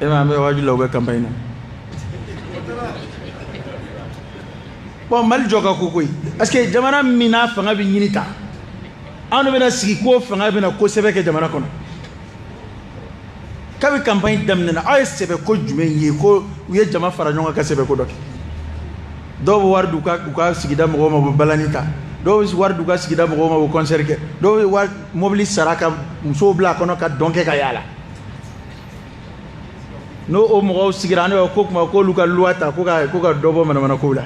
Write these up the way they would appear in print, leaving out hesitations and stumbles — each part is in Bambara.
E ma an bɛ waaju la, u bɛ campagne na. Bon, Mali jɔ ka ko koyi, parce que jamana min n'a fanga bɛ ɲini ta, anw de bɛna sigi ko fanga bɛna ko sɛbɛ kɛ jamana kɔnɔ. Kabi campagne daminɛna, aw ye sɛbɛ ko jumɛn ye ko u ye jama fara ɲɔgɔn kan ka sɛbɛ ko dɔ kɛ? Dɔw bɛ wari d'u ka u ka sigida mɔgɔw ma, u bɛ balani ta. Dɔw bɛ wari d'u ka sigida mɔgɔw ma, u bɛ concert kɛ. Dɔw bɛ wari mobili sara ka musow bila a kɔnɔ ka dɔn kɛ ka yaala. N'o o mɔgɔw sigira, an b'a fɔ ko kuma k'olu ka loi ta ko ka dɔ bɔ manamana kow la.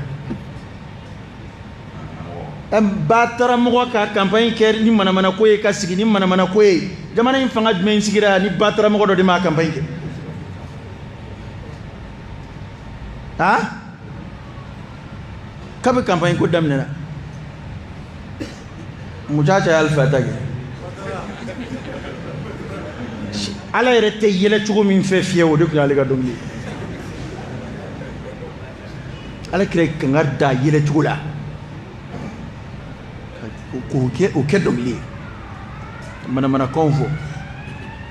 Bataramɔgɔ ka campagne kɛ ni manamana ko ye, ka sigi ni manamana ko ye. Jamana in fanga jumɛn sigira ni bataramɔgɔ dɔ de ma campagne kɛ? Ha, kabi campagne ko daminɛna, mucaca ye alifa ta kɛ. Ala yɛrɛ tɛ yɛlɛ cogo min fɛ fiyɛ, o de tun y'ale ka dɔnkili ye. Ala kira ye kangari da yɛlɛ cogo la k'o kɛ, o kɛ dɔnkili ye, manamanakanw fɔ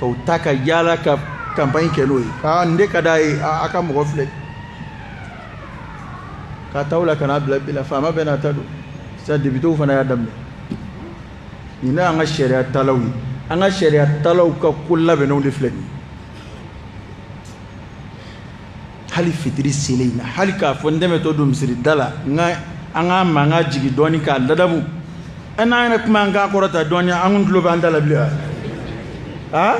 k'o ta ka yaala ka campagne kɛ n'o ye. Aa, nin de ka d'a ye. A ka mɔgɔ filɛ k'a t'aw la ka n'a bila bi la. Faama bɛɛ n'a ta don. Sisan députéw fana y'a daminɛ. Nin y'an ka sariya talaw ye. An ka sariya talaw ka ko labɛnnenw de filɛ nin ye. Hali fitiri selen in na, hali k'a fɔ n dɛmɛtɔ don misiri da la, n ka an k'a mankan jigin dɔɔni k'a ladamu. Ɛ, n'an yɛrɛ kuma, an k'a kɔrɔta dɔɔni, an kun tulo b'an da la bilen wa? Ha,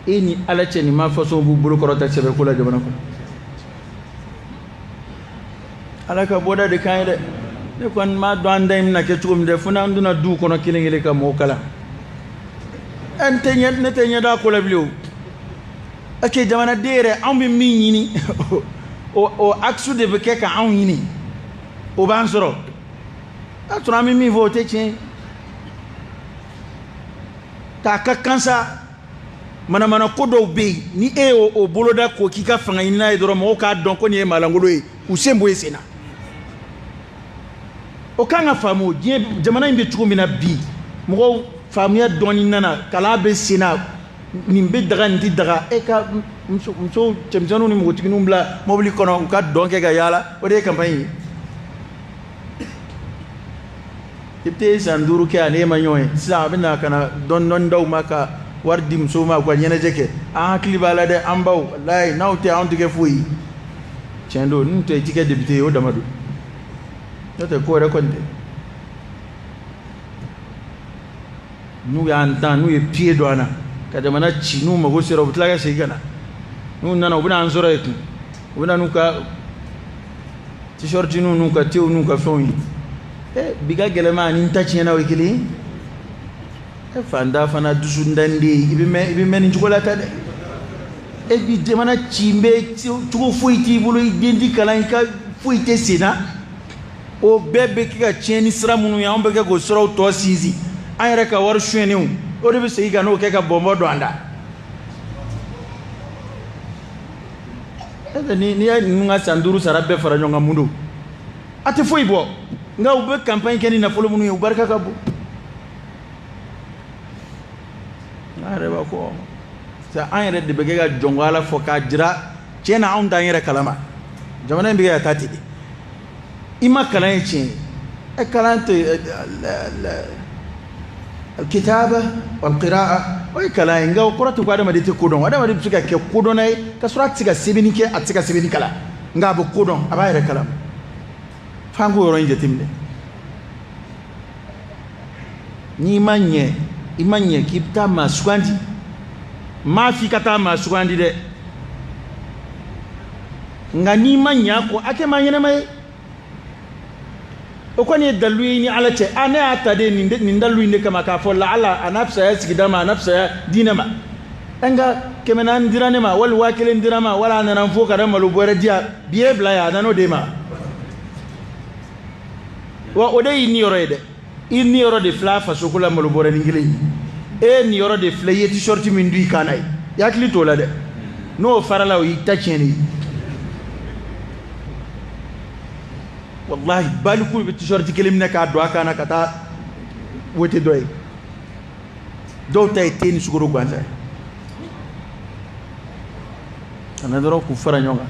e ni Ala cɛ, nin ma façon b'u bolo kɔrɔta sɛbɛ ko la jamana kɔnɔ. Ala ka bɔda de kan ye dɛ. Ne kɔni m'a dɔn an da in bɛna kɛ cogo min dɛ, fo n'an donna duw kɔnɔ kelen kelen ka mɔgɔw kalan. Ɛ, n tɛ ɲɛ, ne tɛ ɲɛ dɔn a ko la bilen o. Parce que jamanaden yɛrɛ, anw bɛ min ɲini, o axe de bɛ kɛ ka anw ɲini, o b'an sɔrɔ. A sɔrɔ an bɛ min fɔ, o tɛ tiɲɛ ye. K'a ka kan sa, manamana ko dɔw bɛ yen, ni e y'o o boloda k'o k'i ka fanga ɲinina ye dɔrɔn, mɔgɔw k'a dɔn ko nin ye maalankolon ye, k'u sen bɔ i sen na. O kan ka faamu. Diɲɛ jamana in bɛ cogo min na bi, mɔgɔw faamuya dɔɔni nana, kalan bɛ sen na. Nin bɛ daga, nin tɛ daga. E ka muso muso cɛmisɛnninw ni npogotigininw bila mobili kɔnɔ, u ka dɔn kɛ ka yaala, o de ye campagne ye. I bɛ taa san 5 kɛ, ani e ma ɲɔgɔn ye. Sisan a bɛ na ka na dɔɔni dɔɔni d'aw ma, ka wari di musow ma, u ka ɲɛnajɛ kɛ. An hakili b'a la dɛ, an baw, walayi, n'aw tɛ, anw tɛ kɛ foyi ye. Tiɲɛ don, n'u tɛ, i ti kɛ député ye. O dama don, n'o tɛ ko wɛrɛ kɔni tɛ. N'u y'an tan, n'u ye pied don an na ka jamana ci, n'u mago sera, u bɛ tila ka segin ka na. N'u nana, u bɛna an sɔrɔ yen tun. U bɛna n'u ka t-shirt n'u ka tew n'u ka fɛnw ye. Ɛ, bi ka gɛlɛma ani n ta tiɲɛna, o ye kelen ye. Ɛ, fantan fana dusundanden, i bɛ mɛn nin cogo la ta dɛ. E bi jamana ci n bɛ cogo foyi t'i bolo, i den ti kalan, i ka foyi tɛ sen na. O bɛɛ bɛ kɛ ka tiɲɛ ni sira minnu ye, anw bɛ kɛ k'o siraw tɔ sinsin. An yɛrɛ ka wari sonyɛnenw, o de bɛ segin ka n'o kɛ ka bɔnbɔn don an da. Ni n'i ye ninnu ka san 5 sara bɛɛ fara ɲɔgɔn kan, mun don? A tɛ foyi bɔ. Nka u bɛ campagne kɛ ni nafolo minnu ye, u barika ka bon. An yɛrɛ b'a fɔ sisan, an yɛrɛ de bɛ kɛ ka jɔnko Ala fɔ k'a jira tiɲɛ na, anw t'an yɛrɛ kalama. Jamana in bɛ kɛ ka taa ten de. I ma kalan ye tiɲɛ ye. Ɛ, kalan tɛ alkitaba walqiraa, o ye kalan ye. Nka o kɔrɔ tɛ ko adamaden tɛ ko dɔn. Adamaden bɛ se ka kɛ kodɔnna ye ka sɔrɔ a tɛ se ka sɛbɛnni kɛ, a tɛ se ka sɛbɛnni kalan, nka a bɛ ko dɔn, a b'a yɛrɛ kalama. F'an k'o yɔrɔ in jateminɛ. N'i ma ɲɛ, i ma ɲɛ k'i bɛ taa maa sugandi, n m'a f'i ka taa maa sugandi dɛ, nka n'i ma ɲɛ a kɔ, a kɛ maa ɲɛnama ye. O kɔni ye dalilu ye ni Ala cɛ. A, ne y'a ta de nin dalilu in de kama k'a fɔ la ala a n'a fisaya sigida ma, a n'a fisaya diinɛ ma. Nka 400 dira ne ma, wali 1000 dira ma, wala a nana n fo ka na malo bɔrɛ di yan, bi ye bila yan, a nan'o de ma wa. O de y'i niyɔrɔ ye dɛ. I niyɔrɔ de filɛ a fasoko la, malo bɔrɛ ni kelen ye. E niyɔrɔ de filɛ i ye t-shirt min dun i kan na ye. I hakili t'o la dɛ. N'o farala, o y'i ta tiɲɛnen ye. Wallahi, baliku bɛ t-shirt kelen minɛ k'a don a kan na ka taa wote dɔ ye. Dɔw ta ye te ni sukaro gansan ye. Ka na dɔrɔn k'u fara ɲɔgɔn kan.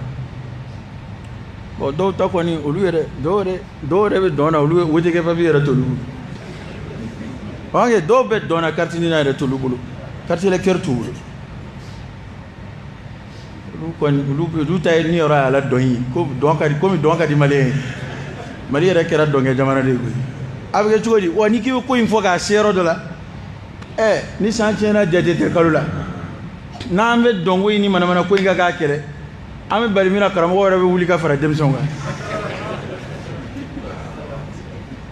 Bon, dɔw ta kɔni, olu yɛrɛ, dɔw yɛrɛ bɛ dɔn na, olu wote kɛ papier yɛrɛ t'olu bolo. Ok, dɔw bɛ dɔn na, carte NINA yɛrɛ t'olu bolo, carte électeur t'u bolo. Olu kɔni, olu ta ye ni yɔrɔ y'a la dɔn ye ko dɔn ka di, komi dɔn ka di maliyɛn ye. Mali yɛrɛ kɛra dɔnkɛ jamana de ye koyi. A bɛ kɛ cogo di wa? N'i k'i bɛ ko in fɔ k'a se yɔrɔ dɔ la, ɛ, ni san tiɲɛna, jate tɛ kalo la. N'an bɛ dɔnko in ni manamana ko in ka k'a kɛlɛ, an bɛ bali min na, karamɔgɔ yɛrɛ bɛ wuli ka fara denmisɛnw kan.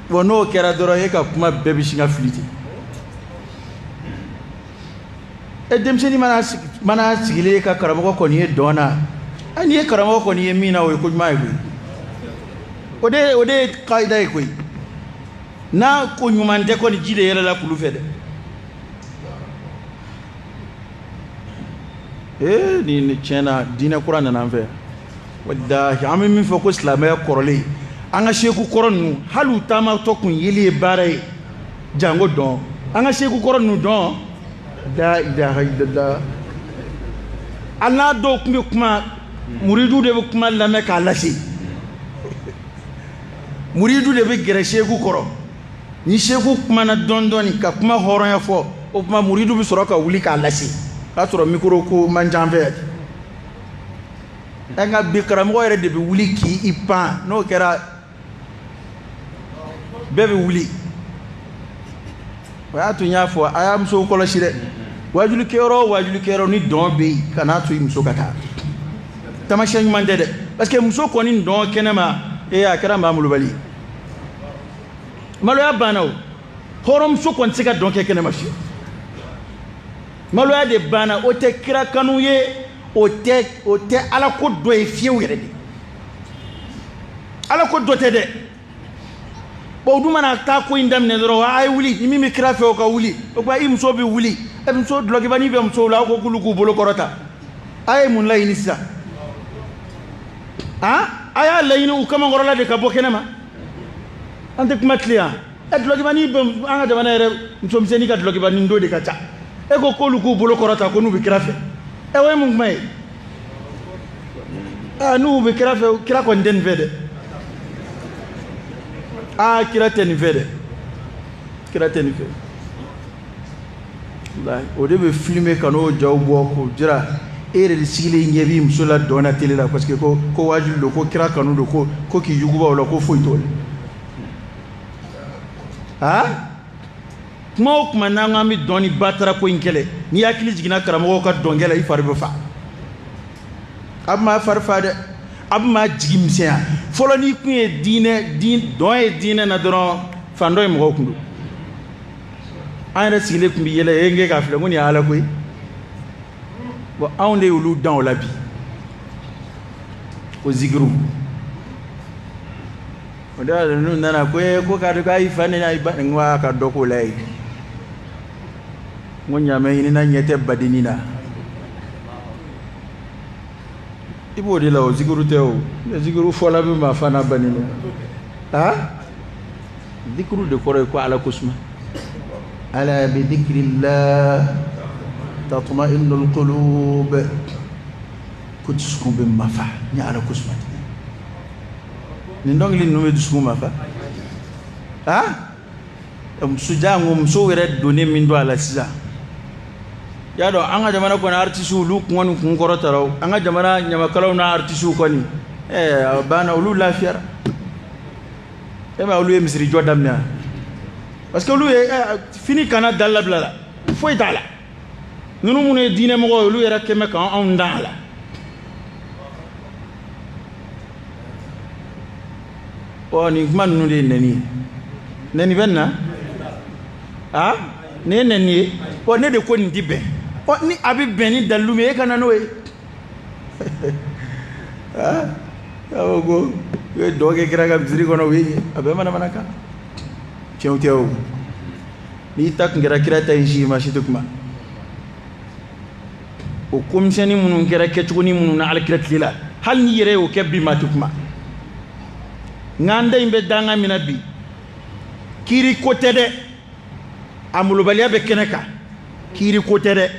Bon, n'o kɛra dɔrɔn, e ka kuma bɛɛ bɛ sin ka fili ten. E denmisɛnnin mana sigilen ka karamɔgɔ kɔni ye dɔn na, hali n'i ye karamɔgɔ kɔni ye min na, o ye ko ɲuman ye koyi. O de ye kayida ye koyi. N'a ko ɲuman tɛ kɔni, ji de yɛlɛla kulu fɛ dɛ. Ee, ni tiɲɛ na, diinɛ kura nana an fɛ. Walahi, an bɛ min fɔ ko silamɛya kɔrɔlen, an ka seku kɔrɔ ninnu, hali u taamatɔ kun yeli ye baara ye, jango dɔn. An ka seku kɔrɔ ninnu dɔn, la ilaha illallah. Hali n'a dɔw tun bɛ kuma, muridu de bɛ kuma lamɛn k'a lase. Muridu de bɛ gɛrɛ seku kɔrɔ. Ni seku kumana dɔɔni dɔɔni ka kuma hɔrɔnya fɔ, o tuma muridu bɛ sɔrɔ ka wuli k'a lase, k'a sɔrɔ micro ko man ca an fɛ yan. Ɛ, nka bi karamɔgɔ yɛrɛ de bɛ wuli k'i pan. N'o kɛra, bɛɛ bɛ wuli. O y'a to n y'a fɔ, a y'a musow kɔlɔsi dɛ. Wajulikɛyɔrɔ o wajulikɛyɔrɔ, ni dɔn bɛ yen, kan'a to i muso ka taa. Tamasiyɛn ɲuman tɛ dɛ, parce que muso kɔni dɔn kɛnɛ ma, ee, a kɛra maa molobali ye. Maloya banna o. Hɔrɔnmuso kɔni tɛ se ka dɔn kɛ kɛnɛ ma fiyewu. Maloya de banna. O tɛ kira kanu ye, o tɛ ala ko dɔ ye fiyewu yɛrɛ de. Ala ko dɔ tɛ dɛ. Bon, o dun mana taa ko in daminɛ dɔrɔn, a ye wuli, ni min bɛ kira fɛ, o ka wuli. O tuma i muso bɛ wuli. E muso dulɔkibanin bɛ musow la, aw ko k'olu k'u bolo kɔrɔta. A ye mun laɲini sisan? Han, a y'a laɲini u kamankɔrɔla de ka bɔ kɛnɛ ma. An tɛ kuma tile yan. Ɛ, dulɔkibanin bɛ an ka jamana yɛrɛ, musomisɛnnin ka dulɔkibanin don de ka ca. E ko k'olu k'u bolo kɔrɔta ko n'u bɛ kira fɛ. Ɛ, o ye mun kuma ye? Aa, n'u bɛ kira fɛ, kira kɔni tɛ nin fɛ dɛ. Aa, kira tɛ nin fɛ dɛ, kira tɛ nin fɛ. Walahi, o de bɛ filmer ka n'o jaw bɔ k'o jira. E yɛrɛ de sigilen ɲɛ b'i muso la dɔn na télé la, parce que ko wajibi don, ko kira kanu don, ko k'i yuguba o la, ko foyi t'o la. Aa, kuma o kuma n'an k'an bɛ dɔn ni batara ko in kɛlɛ, n'i hakili jiginna karamɔgɔw ka dɔnkɛ la, i fari bɛ fa. A bɛ maa fari fa dɛ, a bɛ maa jigi misɛnya. Fɔlɔ, n'i kun ye diinɛ dɔn ye diinɛ na dɔrɔn, fan dɔ ye mɔgɔw kun don. An yɛrɛ sigilen tun bɛ yɛlɛ e n k'a filɛ ko nin ye ala ko ye. Bon, anw de y'olu dan o la bi ko zikiru. O de y'a to n'u nana ko ee, ko k'a k'a y'i fa neni, a y'i ba neni, n ko a ka dɔ k'o la yen. N ko ɲaamɛ ɲinina ɲɛ tɛ badenni na, i b'o de la. O zikiru tɛ o zikiru fɔla bɛ maa fa n'a ba neni. Ah, zikiru de kɔrɔ ye ko ala ko suma. Ala bi dhikrillah tatma'innul qulub. Ko dusukun bɛ mafa ni ala ko suma tɛ. Nin dɔnkili ninnu bɛ dusukun mafa. Ah, muso jango musow yɛrɛ donnen min don a la sisan, y'a dɔn an ka jamana kɔni, artisiw olu kun kɔni kun kɔrɔtara o. An ka jamana ɲamakalaw n'a artisiw kɔni, ɛɛ, a banna, olu lafiyara. E ma olu ye misiri jɔ daminɛ wa? Parce que olu ye fini kana da labila la, foyi t'a la. Ninnu minnu ye diinɛ mɔgɔw ye, olu yɛrɛ kɛn bɛ k'anw dan a la. Ɔ, nin kuma ninnu de ye nɛni ye. Nɛni bɛ nin na. A nin ye nɛni ye. Ɔ, ne de ko nin ti bɛn. Ɔ, ni a bɛ bɛn ni dalilu min ye, e ka na n'o ye. Aa, a ko ko u ye dɔ kɛ kira ka misiri kɔnɔ, u ye a bɛɛ manamana kan. Tiɲɛ tɛ o. N'i ta tun kɛra kira ta in si ma, si tɛ kuma. O komisɛnnin minnu kɛra kɛcogonin minnu na alakira tile la, hali n'i yɛrɛ y'o kɛ bi, maa tɛ kuma. Nka an da in bɛ danga min na bi, kiiri ko tɛ dɛ, a molobaliya bɛ kɛnɛ kan. Kiiri ko tɛ dɛ.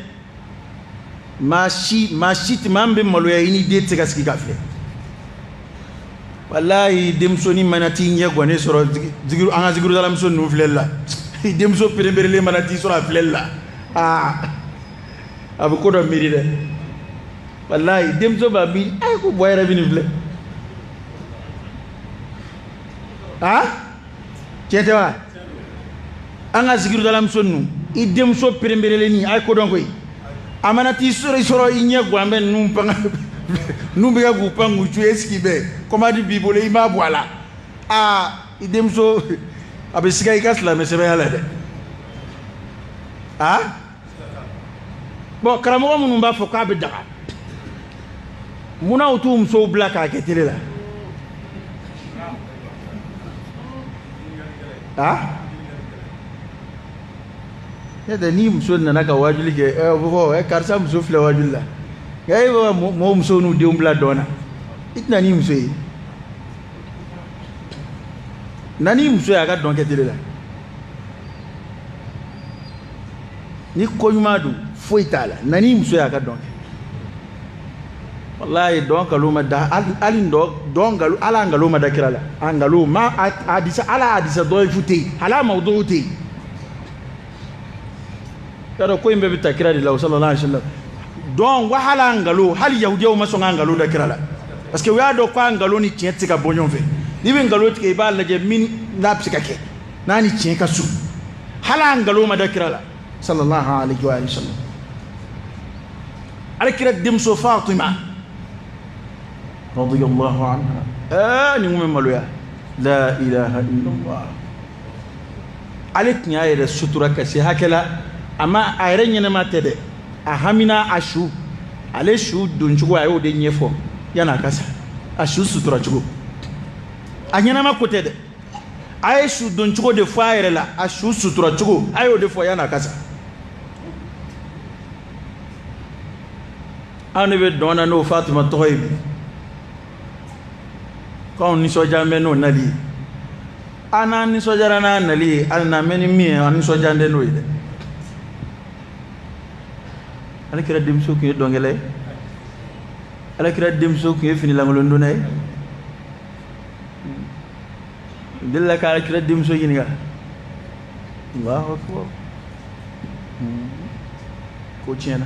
Maa si maa si tɛ maa min bɛ maloya i n'i den tɛ se ka sigi k'a filɛ. Walayi, denmusonin mana t'i ɲɛ gwannen sɔrɔ an ka zikirudalamuso ninnu filɛli la, i denmuso pereperelen mana t'i sɔrɔ a filɛli la, aa, a bɛ ko dɔ miiri dɛ. Walayi, denmuso b'a miiri, ayi, ko buwa yɛrɛ bɛ nin filɛ. Aa, tiɲɛ tɛ wa? An ka zikirudalamuso ninnu, i denmuso pereperelennin, a ye ko dɔn koyi, a mana t'i sɔrɔ i sɔrɔ i ɲɛ gwan bɛ ninnu pan, ninnu bɛ kɛ k'u pan k'u cu, e sigi bɛɛ kɔmadi b'i bolo, i m'a bɔ a la. Aa, i denmuso a bɛ siga i ka silamɛ sɛbɛnya la dɛ. Aa, bɔn, karamɔgɔ minnu b'a fɔ k'a bɛ daga, munna u t'u musow bila k'a kɛ tele la? Aa, ne tɛ, ni muso nana ka wajuli kɛ, ɛ, o bɛ fɔ, ɛ, karisa muso filɛ wajuli la. Nka e bɛ mɔgɔw musow n'u denw bila dɔn na, i tɛna n'i muso ye. Na n'i muso ye a ka dɔn kɛ tele la. Ni ko ɲuman don, foyi t'a la. Na n'i muso ye a ka dɔn kɛ. Walayi, dɔn nkalon ma da hali dɔn nkalon, ala nkalon ma da kira la. A nkalon ma hadisa, ala hadisa dɔyifu tɛ yen, ala mawudu tɛ yen. Y'a dɔn ko in bɛɛ bɛ ta kira de la, sallallahu alaihi wasallam. Donc wa hala nkalon, hali yahudiyaw ma sɔn ka nkalon da kira la, parce que u y'a dɔn ko a nkalon ni tiɲɛ tɛ se ka bɔ ɲɔgɔn fɛ. N'i bɛ nkalon tigɛ, i b'a lajɛ min n'a bɛ se ka kɛ n'a ni tiɲɛ ka surun. Hali a nkalon ma da kira la, sallallahu alaihi wa sallam. Ala kira denmuso Fatima radiyallahu anha, nin kun bɛ maloya. La ilaha illallah. Ale tun y'a yɛrɛ sutura ka se hakɛ la, a ma a yɛrɛ ɲɛnɛma tɛ dɛ, a hamina a su, ale su doncogo, a y'o de ɲɛfɔ yan'a ka sa. A su sutura cogo, a ɲɛnɛma ko tɛ dɛ, a ye su doncogo de fɔ a yɛrɛ la. A su sutura cogo, a y'o de fɔ yan'a ka sa. Anw de bɛ dɔn na n'o Fatima tɔgɔ ye bi, k'anw nisɔndiya bɛ n'o nali ye. An n'an nisɔndiyara n'a nali ye, hali n'an bɛ ni min ye, an nisɔndiya tɛ n'o ye dɛ. Ala kira denmuso tun ye dɔnkɛla ye, ala kira denmuso tun ye finilankolondonna ye. Delila ka ala kira denmuso ɲininka. Allahu akbar, ko tiɲɛna.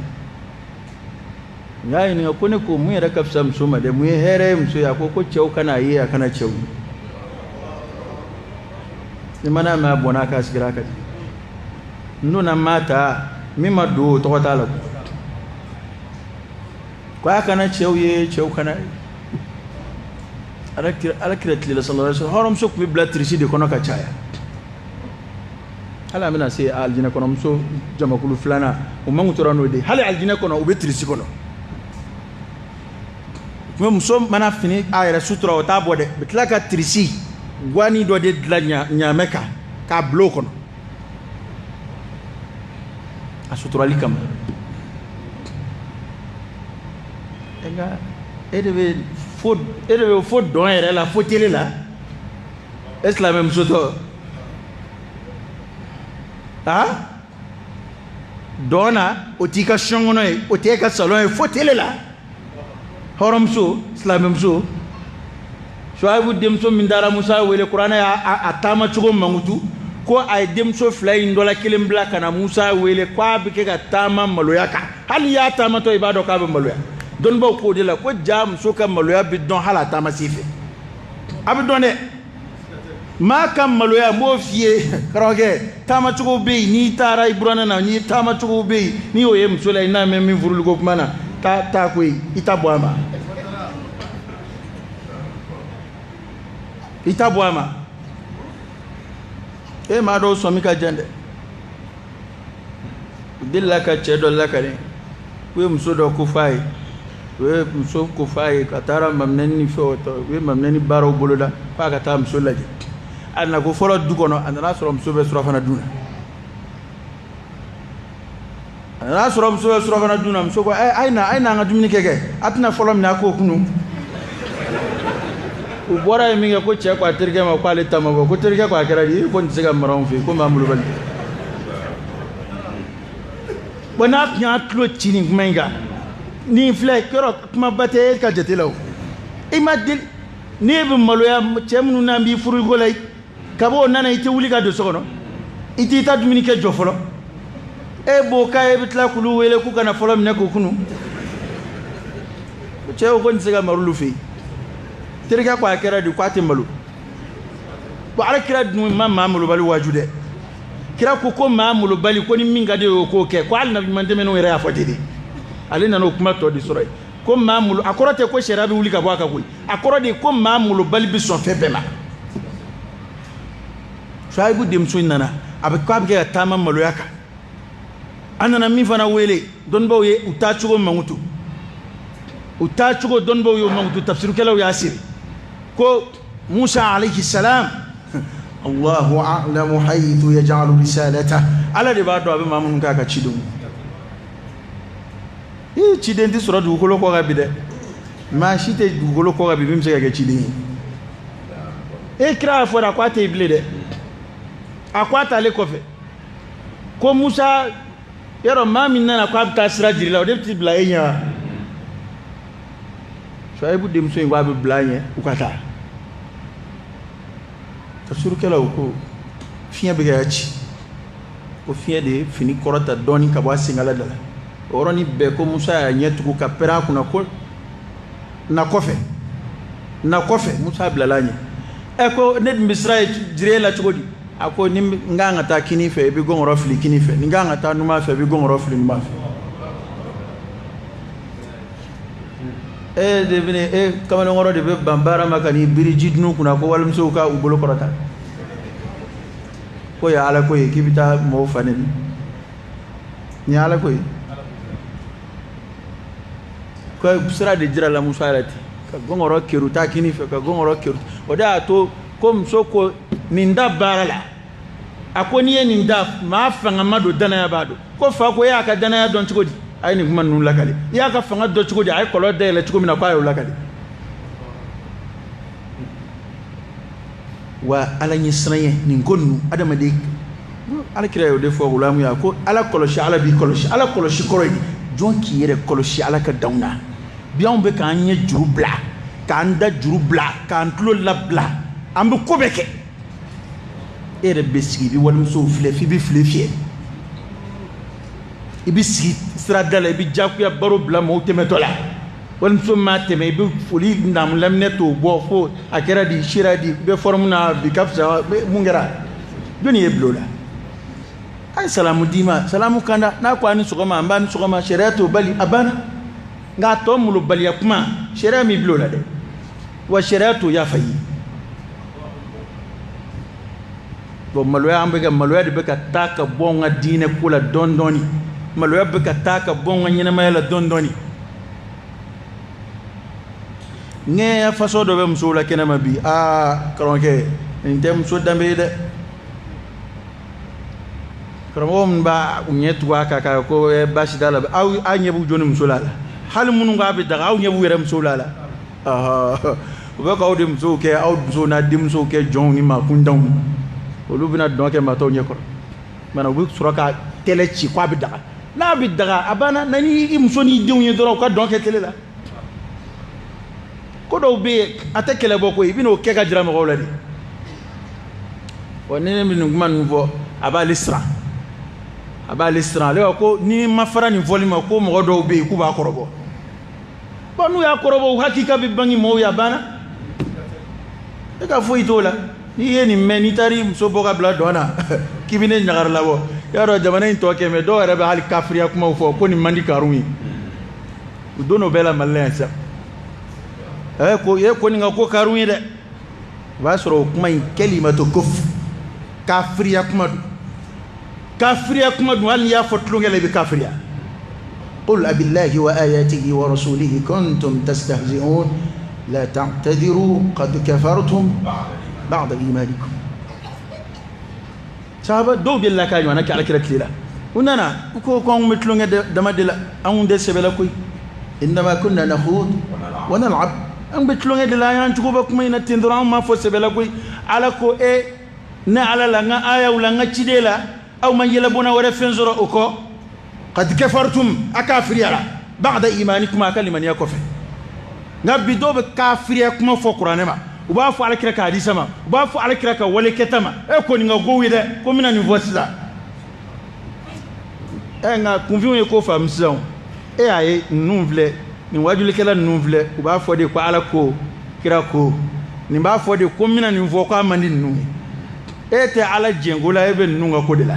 N y'a ɲininka ko ne ko mun yɛrɛ ka fisa muso ma dɛ, mun ye hɛrɛ ye muso ye? A ko ko cɛw kana a ye, a kana cɛw ye. Ni mana mɛn a bɔnna a kan, a sigira a kan. N donna maa ta min ma don, o tɔgɔ t'a la. Ko a kana cɛw ye, cɛw kana ye. Ala kira tile la, sallallahu alaihi wasallam, hɔrɔnmuso tun bɛ bila tirisi de kɔnɔ ka caya. Hali an bɛna se alijinɛ kɔnɔmuso jamakulu filanan, o man tora n'o de ye. Hali alijinɛ kɔnɔ, u bɛ tirisi kɔnɔ. Tun bɛ muso mana fini a yɛrɛ sutura, o t'a bɔ dɛ, bɛ tila ka tirisi guwani dɔ de dilan ɲaamɛ kan k'a bila o kɔnɔ a suturali kama. Nka e de bɛ fo, e de bɛ fo dɔn yɛrɛ la, fo tele la, e silamɛmuso tɔ a dɔn na, o t'i ka sɔn kɔnɔ ye, o t'e ka salon ye, fo tele la. Hɔrɔnmuso, silamɛmuso, Suwayibu denmuso min taara Musa wele, kuranɛ y'a a taama cogo mankutu ko a ye denmuso fila in dɔ la kelen bila ka na Musa wele, ko a bɛ kɛ ka taama maloya kan. Hali y'a taamatɔ, i b'a dɔn k'a bɛ maloya. Dɔnnibaw k'o de la ko ja muso ka maloya bɛ dɔn hali a taama sen fɛ, a bɛ dɔn dɛ. Maa ka maloya, n b'o f'i ye, karamɔgɔkɛ, taamacogo bɛ yen. N'i taara i buranɛ na, n'i taamacogo bɛ yen, n'i y'o ye muso la, i n'a mɛn min furuliko kuma na, taa taa koyi, i ta bɔ a ma, i ta bɔ a ma. E maa dɔw sɔmi ka jan dɛ. U delila ka cɛ dɔ lakale k'u ye muso dɔ ko f'a ye, u ye muso ko f'a ye ka taara maminɛni ni fɛnw tɔ, u ye maminɛni baaraw boloda k'a ka taa muso lajɛ. A nana ko fɔlɔ du kɔnɔ, a nana sɔrɔ muso bɛ surafana dun na. A nana sɔrɔ muso bɛ surafana dun na. Muso ko, ɛ, a ye na, a ye na an ka dumuni kɛ. A tɛna fɔlɔ minɛ, a k'o kunu. U bɔra yen min kɛ, ko cɛ ko a terikɛ ma k'ale ta ma bɔ. Ko terikɛ ko a kɛra di? Ko nin tɛ se ka mara anw fɛ yen, ko maa molobali. Bon, n'a tun y'a tulo ci nin kuma in kan, nin filɛ yɔrɔ kumaba tɛ e ka jate la o. I ma deli n'e bɛ maloya cɛ minnu n'an b'i furuko la, kab'o nana i tɛ wuli ka don so kɔnɔ, i t'i ta dumuni kɛ jɔ fɔlɔ. E b'o k'a ye, e bɛ tila k'olu wele k'u kana fɔlɔ minɛ k'u kunu. Cɛw ko n tɛ se ka malo olu fɛ yen. Terikɛ ko a kɛra di? K'a tɛ malo. Bon, ala kira dun ma maa malobali waaju dɛ. Kira ko ko maa malobali, ko ni min ka di ye o k'o kɛ, ko hali nabi ɲuman tɛmɛnenw yɛrɛ y'a fɔ ten de. Ale nana o kuma tɔ de sɔrɔ yen ko maa malo, a kɔrɔ tɛ ko sariya bɛ wuli ka bɔ a kan koyi, a kɔrɔ de ko maa malobali bɛ sɔn fɛn bɛɛ ma. Suwayibu denmuso in nana, a bɛ k'a bɛ kɛ ka taama maloya kan. A nana min fana wele, dɔnnibaw ye u taacogo mankutu, u taacogo dɔnnibaw y'o mankutu, tafsirukɛlaw y'a siri ko Musa alayhi salam, Allahu a'lamu haythu yaj'alu risalata, Ala de b'a dɔn a bɛ maa minnu k'a ka cidenw. Ee, ciden tɛ sɔrɔ dugukolo kɔ kan bi dɛ, maa si tɛ dugukolo kɔ kan bi min bɛ se ka kɛ ciden ye. E kira y'a fɔ dɛ, a ko a tɛ yen bilen dɛ, a ko a t'ale kɔfɛ. Ko Musa yɔrɔ maa min nana ko a bɛ taa sira jira i la, o de bɛ t'i bila e ɲɛ wa? Suwayibu denmuso in ko a bɛ bila a ɲɛ, u ka taa. Tafsirukɛlaw ko fiɲɛ bɛ ka ci, ko fiɲɛ de ye fini kɔrɔta dɔɔni ka bɔ a senkala da la. O yɔrɔnin bɛɛ ko Musa y'a ɲɛ tugu ka pɛrɛn a kunna ko na kɔfɛ, na kɔfɛ. Musa bilala a ɲɛ. Ɛ, ko ne dun bɛ sira jira e la cogo di? A ko ni n kan ka taa kini fɛ, i bɛ gɔngɔrɔ fili kini fɛ, ni n kan ka taa numan fɛ, i bɛ gɔngɔrɔ fili numan fɛ. E de bɛ e kamalenkɔrɔ de bɛ ban baara ma ka n'i biri jidunu kunna ko walimusow ka u bolo kɔrɔta, ko ye ala ko ye, k'i bɛ taa mɔgɔw fa neni. Nin ye ala ko ye. Ko sira de jira la Musa yɛrɛ ten ka gɔngɔrɔ keru taa kini fɛ, ka gɔngɔrɔ keru. O de y'a to ko muso ko nin da baara la, a ko n'i ye nin da maa fangama don, danaya b'a don. Ko fa ko e y'a ka danaya dɔn cogo di? A ye nin kuma ninnu lakale. I y'a ka fanga dɔn cogo di? A ye kɔlɔn dayɛlɛ cogo min na, k'a y'o lakale. Wa ala ɲɛ siran nin ko ninnu adamaden, ala kira y'o de fɔ gulamu ya ko ala kɔlɔsi, ala b'i kɔlɔsi. Ala kɔlɔsi kɔrɔ ye jɔn k'i yɛrɛ kɔlɔsi ala ka danw na. Bi anw bɛ k'an ɲɛ juru bila, k'an da juru bila, k'an tulo labila, an bɛ ko bɛɛ kɛ. E yɛrɛ bɛ sigi, i bɛ walimusow filɛ f'i bɛ file fiyɛ, i bɛ sigi sirada la, i bɛ jagoya baro bila mɔgɔw tɛmɛtɔ la. Walimuso maa tɛmɛ, i bɛ foli naamu laminɛ t'o bɔ fo a kɛra di, sira di, i bɛ forme na bi ka fisa. Mun kɛra? Jɔnni ye bila o la? A ye salamu d'i ma, salamu kanda n'a ko a ni sɔgɔma, an b'a ni sɔgɔma, sariya t'o bali, a banna. Nka a tɔ molobaliya kuma, sariya m'i bila o la dɛ, wa sariya t'o yafa i ye. Bon, maloya, an bɛ ka maloya de bɛ ka taa ka bɔ an ka diinɛ ko la dɔɔni dɔɔni, maloya bɛ ka taa ka bɔ an ka ɲɛnamaya la dɔɔni dɔɔni. Ŋɛɲɛ façon dɔ bɛ musow la kɛnɛma bi. Aa karamɔgɔkɛ, nin tɛ muso danbe ye dɛ. Karamɔgɔ minnu b'a u ɲɛ tugu a kan k'a ko baasi t'a la, aw aw ɲɛ b'u jɔni muso la la, hali minnu k'a bɛ daga, aw ɲɛ b'u yɛrɛ musow la la. U bɛ k'aw de musow kɛ, aw musow n'a denmusow kɛ jɔnw ni maakuntanw. Olu bɛna dɔn kɛ maatɔw ɲɛkɔrɔ mana, u bɛ sɔrɔ ka tɛlɛ ci k'a bɛ daga. N'a bɛ daga, a banna. Na ni i muso n'i denw ye dɔrɔn, u ka dɔn kɛ télé la. Ko dɔw bɛ yen, a tɛ kɛlɛ bɔ koyi, i bɛn'o kɛ ka jira mɔgɔw la de. Wa ni ne bɛ nin kuma ninnu fɔ, a b'ale siran, a b'ale siran. Ale ko ko ni ma fara nin fɔli ma, ko mɔgɔ dɔw bɛ yen k'u b'a kɔrɔbɔ. Bon, n'u y'a kɔrɔbɔ, u hakika bɛ bange mɔgɔw ye, a banna. E ka foyi t'o la. N'i ye nin mɛn, n'i taara i muso bɔ ka bila dɔn na k'i bɛ ne ɲagari labɔ, i y'a dɔn jamana in tɔ kɛmɛ dɔw yɛrɛ bɛ hali kafiriya kumaw fɔ ko nin man di karun ye. U don o bɛɛ la Mali la yan sisan. Ɛ ko e ko nin ka ko karun ye dɛ, o b'a sɔrɔ o kuma in kalimatu kufr, kafiriya kuma don, kafiriya kuma don. Hali n'i y'a fɔ tulonkɛ la, i bɛ kafiriya. قل أبالله وآياته ورسوله كنتم تستهزئون لا تعتذروا قد كفرتم بعد إيمانكم. Sahaba dɔw delila k'a ɲɔgɔnna kɛ alakira tile la. U nana, u ko ko anw bɛ tulonkɛ dama de la, anw tɛ sɛbɛ la koyi. إنما كنا نخوض ونلعب, an bɛ tulonkɛ de la, an y'an cogo bɛ kuma in na ten dɔrɔn, anw m'a fɔ sɛbɛ la koyi. Ala ko e ne ala la, n ka ayaw la, n ka ciden la, aw ma yɛlɛbɔnna wɛrɛ fɛn sɔrɔ o kɔ. Qad kafartum, a kafiriyara, ba'da imanikum, a ka limaniya kɔfɛ. Nka bi dɔw bɛ kafiriya kuma fɔ kuranɛ ma, u b'a fɔ alakira ka hadisa ma, u b'a fɔ alakira ka wale kɛta ma. E ko nin ka kow ye dɛ, ko n bɛna nin fɔ sisan. Ɛ nka kunfinw ye ko faamu sisan. E y'a ye, ninnu filɛ nin wajulikɛla ninnu filɛ, u b'a fɔ de ko ala ko, kira ko. Nin b'a fɔ de ko n bɛna nin fɔ, k'a man di ninnu ye. E tɛ ala jɛnko la, e bɛ ninnu ka ko de la.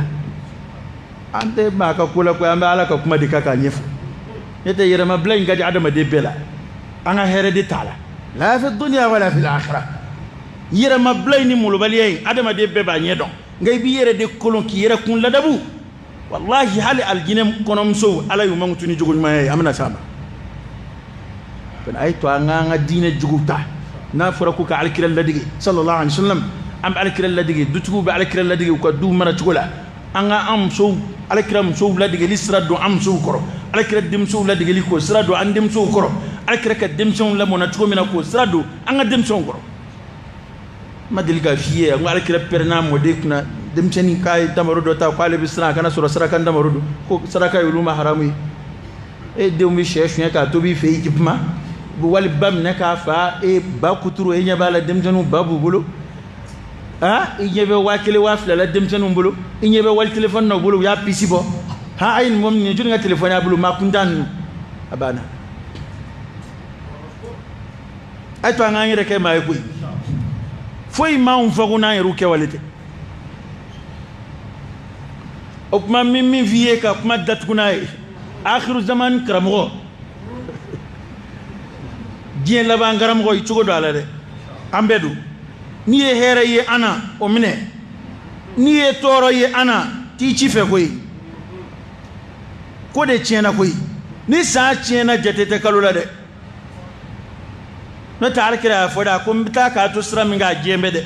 An tɛ maa ka ko la koyi, an bɛ ala ka kuma de kan k'a ɲɛfɔ. Ne tɛ yɛrɛmabila in ka di adamaden bɛɛ la, an ka hɛrɛ de t'a la, la fi dunya wala fil akhirah. Yɛrɛmabila in ni molobaliya in, adamaden bɛɛ b'a ɲɛ dɔn, nka i b'i yɛrɛ de kolon k'i yɛrɛ kun ladabu. Wallahi, hali alijinɛ kɔnɔmusow, ala y'u mankutu ni jogo ɲumanya ye. An bɛna s'a ma. A ye to an k'an ka diinɛ juguw ta. N'a fɔra ko ka alikira ladege sallallahu alaihi wasallam, an bɛ alikira ladege, dutigiw bɛ alikira ladege u ka duw mara cogo la. An ka an musow, alakira musow ladegeli sira don an musow kɔrɔ, alakira denmusow ladegeli k'o sira don an denmusow kɔrɔ, alakira ka denmisɛnw lamɔna cogo min na k'o sira don an ka denmisɛnw kɔrɔ. N ma deli k'a f'i ye, n ko alakira pɛrɛnna mɔden kunna, denmisɛnnin k'a ye tamaro dɔ ta, k'ale bɛ siran a kana sɔrɔ saraka tamaro don, ko saraka y'olu ma haramu ye. E denw bɛ sɛ suɲɛ k'a tobi i fɛ yen, i kuma wali ba minɛ k'a fa, e ba kuturu, e ɲɛ b'a la denmisɛnninw ba b'u bolo. Ah, i ɲɛ bɛ 1000 2000 la denmisɛnninw bolo, i ɲɛ bɛ wali telefɔni na u bolo, u y'a pisi bɔ. Han, a ye nin mɔgɔ min ye, jɔnni ka telefɔni y'a bolo? Maa kuntan ninnu, a banna. A ye to an k'an yɛrɛ kɛ maa ye koyi. Foyi m'anw fago n'an yɛrɛw kɛwale tɛ. O kuma min f'i ye ka kuma datugu n'a ye, akhiru zaman karamɔgɔ, diɲɛ laban karamɔgɔ, i cogo don a la dɛ. An bɛɛ don. N'i ye hɛrɛ ye an na, o minɛ. N'i ye tɔɔrɔ ye an na, t'i ci fɛ koyi. Ko de tiɲɛna koyi. Ni san tiɲɛna, jate tɛ kalo la dɛ. N'o tɛ alakira y'a fɔ dɛ, a ko n bɛ taa k'a to sira min kan, a diɲɛ bɛ dɛ.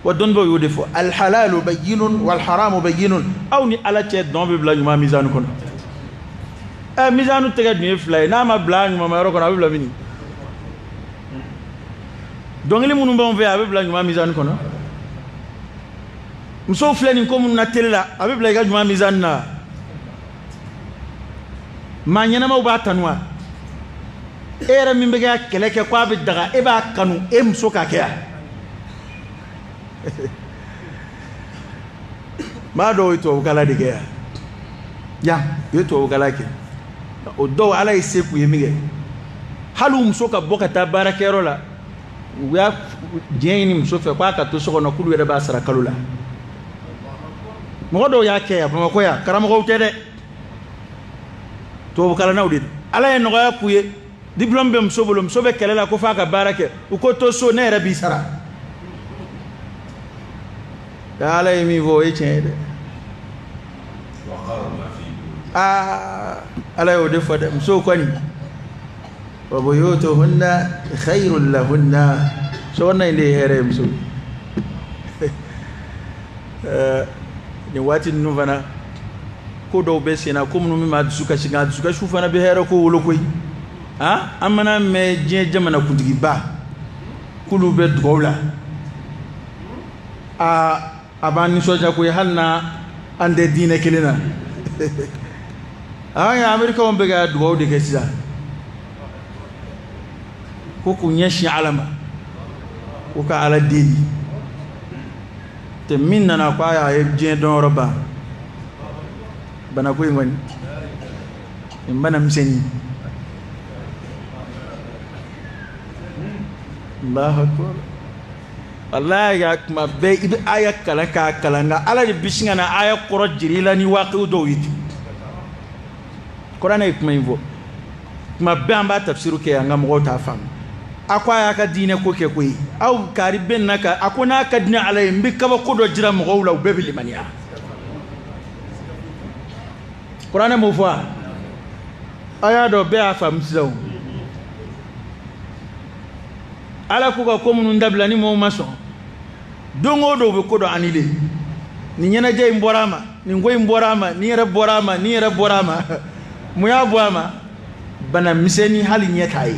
Wa dɔnnibaaw y'o de fɔ, alhalalu bayyinun walharamu bayyinun. Aw ni ala cɛ, dɔn bɛ bila ɲuman mizanu kɔnɔ. Ɛ, mizanu tɛgɛ dun ye fila ye, n'a ma bila ɲuman yɔrɔ kɔnɔ, a bɛ bila min? Dɔnkili minnu b'anw fɛ yan, a bɛ bila ɲuman mizani kɔnɔ. Musow filɛ nin ko minnu na télé la, a bɛ bila i ka ɲuman mizani na. Maa ɲɛnamaw b'a tanu wa? E yɛrɛ min bɛ ka kɛlɛ kɛ k'a bɛ daga, e b'a kanu e muso k'a kɛ yan. Maa dɔw ye tubabukalan de kɛ yan, yan u ye tubabukalan kɛ. O dɔw, ala ye se k'u ye min kɛ, hali u muso ka bɔ ka taa baarakɛyɔrɔ la, u y'a diɲɛ ɲini muso fɛ k'a ka to so kɔnɔ, k'olu yɛrɛ b'a sara kalo la. Mɔgɔ dɔw y'a kɛ yan Bamakɔ yan, karamɔgɔw tɛ dɛ, tubabukalannaw de don. Ala ye nɔgɔya k'u ye, diplôme bɛ muso bolo, muso bɛ kɛlɛ la ko f'a ka baara kɛ, u ko to so, ne yɛrɛ b'i sara. Ala ye min fɔ, o ye tiɲɛ ye dɛ. Aa, ala y'o de fɔ dɛ. Musow kɔni, wa buyutuhunna khayrun lahunna, sokɔnɔna in de ye hɛrɛ ye muso. Nin waati ninnu fana, ko dɔw bɛ sen na, ko minnu bɛ maa dusu kasi, nka dusukasiw fana bɛ hɛrɛ ko wolo koyi. Han, an mana mɛn diɲɛ jamana kuntigiba k'olu bɛ dugawu la, aa, a b'an nisɔndiya koyi, hali na an tɛ diinɛ kelen na. An ye amerikɛnw bɛ ka dugawu de kɛ sisan ko k'u ɲɛsin ala ma, ko ka ala deli tɛ. Min nana ko a ye diɲɛ dɔnyɔrɔ ban, banako in kɔni, nin bana misɛnnin. Allahu akbar. Wallahi, ya kuma bɛɛ i bɛ aya kalan k'a kalan, nka ala de bɛ sin ka na aya kɔrɔ jira i la ni waqiw dɔw ye ten. Kuranɛ ye kuma in fɔ kuma bɛɛ, an b'a tafsiru kɛ, an ka mɔgɔw t'a faamu. A ko a y'a ka diinɛ ko kɛ koyi. Aw kari bɛ na ka a ko n'a ka di ne ala ye, n bɛ kabako dɔ jira mɔgɔw la, u bɛɛ bɛ limaniya. Kuranɛ m'o fɔ wa? A y'a dɔn, bɛɛ y'a faamu sisan. O ala ko ka ko minnu dabila ni mɔgɔw ma sɔn, don o don u bɛ ko dɔ annulé. Nin ɲɛnajɛ in bɔra a ma, nin ko in bɔra a ma, nin yɛrɛ bɔra a ma, nin yɛrɛ bɔra a ma. Mun y'a bɔ a ma? Bana misɛnnin, hali ɲɛ t'a ye,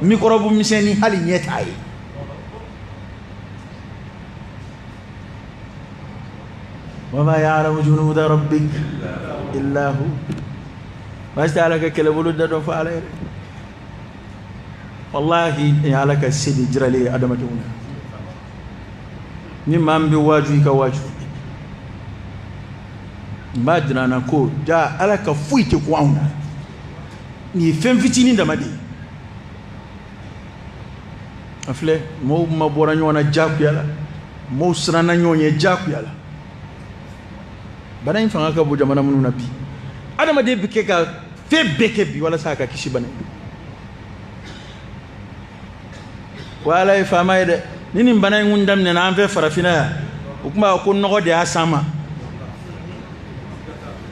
microbe misɛnnin, hali ɲɛ t'a ye. Wa ma ya'lamu junuda rabbik. illa hu. Maa si tɛ Ala ka kɛlɛbolo da dɔn fo Ala yɛrɛ. Walahi nin ye Ala ka se de jiralen ye adamadenw na. Ni maa min bɛ waaju, i ka waaju. N b'a jira an na ko ja Ala ka foyi tɛ kun anw na. Nin ye fɛn fitinin dama de ye. A filɛ, mɔgɔw mabɔra ɲɔgɔn na diyagoya la, mɔgɔw siranna ɲɔgɔn ɲɛ diyagoya la. Bana in fanga ka bon jamana minnu na bi, adamaden bɛ kɛ ka fɛn bɛɛ kɛ bi walasa a ka kisi bana in. Wa Ala ye faama ye dɛ. Ni nin bana in kun daminɛna an fɛ farafinna yan, o tun b'a fɔ ko nɔgɔ de y'a s'an ma.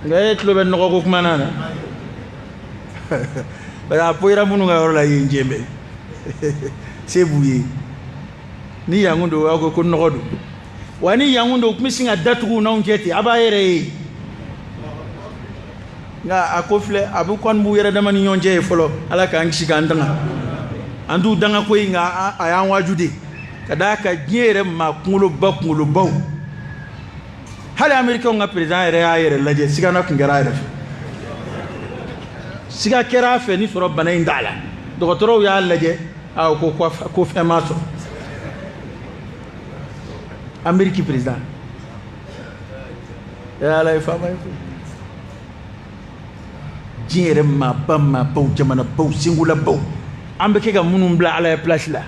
Nka e tulo bɛ nɔgɔ ko kuma na parce que a poyira minnu ka yɔrɔ la yen, jɛn bɛ se b'u ye. Ni yan kun don, u b'a fɔ ko nɔgɔ don. Wa ni yan kun don, u tun bɛ sin ka datugu u n'anw cɛ ten, a b'a yɛrɛ ye. Nka a ko filɛ, a bɛ kɔni b'u yɛrɛ dama ni ɲɔgɔn cɛ ye fɔlɔ. Ala k'an kisi k'an tanga. An t'u danga koyi, nka a y'an waaju de ka d'a kan diɲɛ yɛrɛ maa kunkoloba kunkolobaw, hali Américain ka président yɛrɛ y'a yɛrɛ lajɛ, sigana tun kɛra a yɛrɛ fɛ, siga kɛra a fɛ ni sɔrɔ bana in t'a la. Dɔgɔtɔrɔw y'a lajɛ, a ko ko fɛn m'a sɔrɔ. Amérique président ɛ, Ala ye faama ye koyi. Diɲɛ yɛrɛ maaba maabaw, jamanabaw, sengolabaw, an bɛ kɛ ka minnu bila Ala ye place la,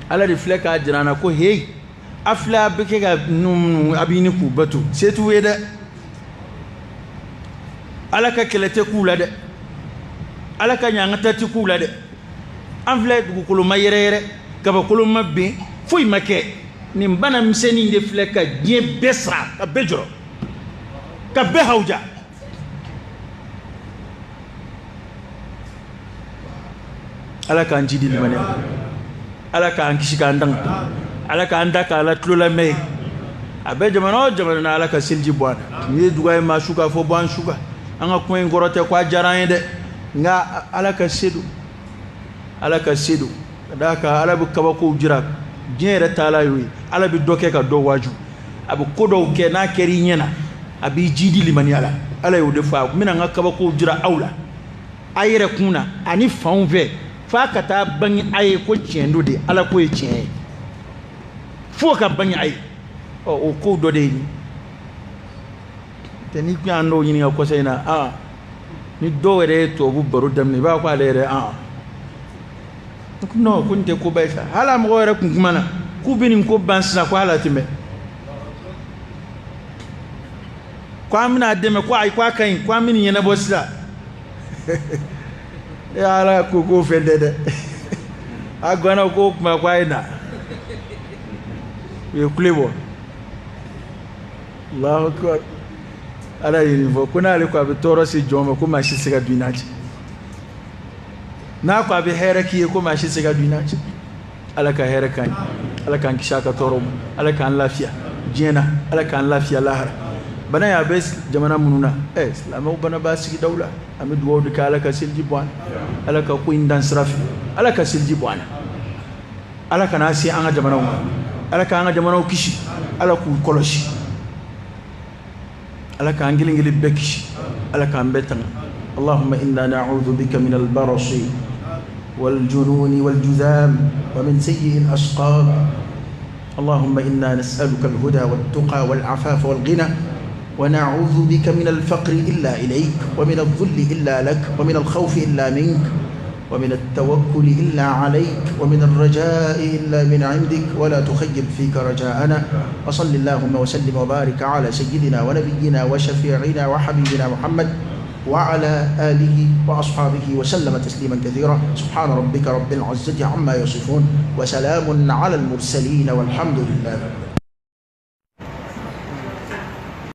Ala de filɛ k'a jira an na ko heyi, a filɛ, a bɛ kɛ ka ninnu, a bɛ ɲini k'u bato, se t'u ye dɛ. Ala ka kɛlɛ tɛ k'u la dɛ, Ala ka ɲangata tɛ k'u la dɛ. An filɛ, dugukolo ma yɛrɛyɛrɛ, kabakolo ma ben, foyi ma kɛ. Nin bana misɛnnin de filɛ ka diɲɛ bɛɛ sara, ka bɛɛ jɔrɔ, ka bɛɛ hawuja. Ala k'an jidi limaniya, Ala k'an kisi k'an danga, Ala k'an da k'a la tulo lamɛn ye. A bɛ jamana o jamana na, Ala ka seliji bɔ an na. Nin ye duga ye maa su k'a fɔ bɔ an su kan. An ka kuma in kɔrɔ tɛ ko a diyara an ye dɛ, nka Ala ka se don, Ala ka se don. Ka d'a kan Ala bɛ kabakow jira diɲɛ yɛrɛ taala y'o ye. Ala bɛ dɔ kɛ ka dɔ waaju, a bɛ ko dɔw kɛ n'a kɛra i ɲɛ na, a b'i jidi limaniya la. Ala y'o de fɔ, a bɛna n ka kabakow jira aw la, a yɛrɛ kun na ani fanw fɛ, f'a ka taa bange a ye ko tiɲɛ don de, Ala ko ye tiɲɛ ye, f'o ka bange a ye. Ɔ, o kow dɔ de ye nin tɛ. N'i kun y'an dɔw ɲininka kɔsa in na, aa, ni dɔw yɛrɛ ye tubabu baro daminɛ, i b'a fɔ ko ale yɛrɛ, aa non, ko nin tɛ koba ye sa. Hali a mɔgɔw yɛrɛ kun kuma na k'u bɛ nin ko ban sisan, ko hali a tɛ mɛn, ko an bɛna a dɛmɛ, ko ayi, ko a ka ɲi, ko an bɛ nin ɲɛnabɔ sisan. E Ala ko k'o fɛn tɛ dɛ. A ganna ko kuma ko a ye na, u ye kule bɔ. Allahu akbar. Ala ye nin fɔ ko n'ale ko a bɛ tɔɔrɔ se jɔn ma, ko maa si tɛ se ka don i n'a cɛ. N'a ko a bɛ hɛrɛ k'i ye, ko maa si tɛ se ka don i n'a cɛ. Ala ka hɛrɛ k'an ye, Ala k'an kisi a ka tɔɔrɔ ma, Ala k'an lafiya diɲɛ na, Ala k'an lafiya lahara. Bana in a bɛ jamana minnu na, ɛ, silamɛw bana b'a sigidaw la, an bɛ dugawu de kɛ, Ala ka seliji bɔ an na, Ala ka ko in dan sira fɛ, Ala ka seliji bɔ an na, Ala kana se an ka jamanaw ma, Ala k'an ka jamanaw kisi, Ala k'u kɔlɔsi, Ala k'an kelen kelen bɛɛ kisi, Ala k'an bɛɛ tanga. اللهم إنا نعوذ بك من البرص والجنون والجذام ومن سيء الأسقام. اللهم إنا نسألك الهدى والتقى والعفاف والغنى، ونعوذ بك من الفقر إلا إليك، ومن الذل إلا لك، ومن الخوف إلا منك، ومن التوكل إلا عليك، ومن الرجاء إلا من عندك، ولا تخيب فيك رجاءنا. وصل اللهم وسلم وبارك على سيدنا ونبينا وشفيعنا وحبيبنا محمد وعلى آله وأصحابه وسلم تسليما كثيرا. سبحان ربك رب العزة عما يصفون، وسلام على المرسلين، والحمد لله.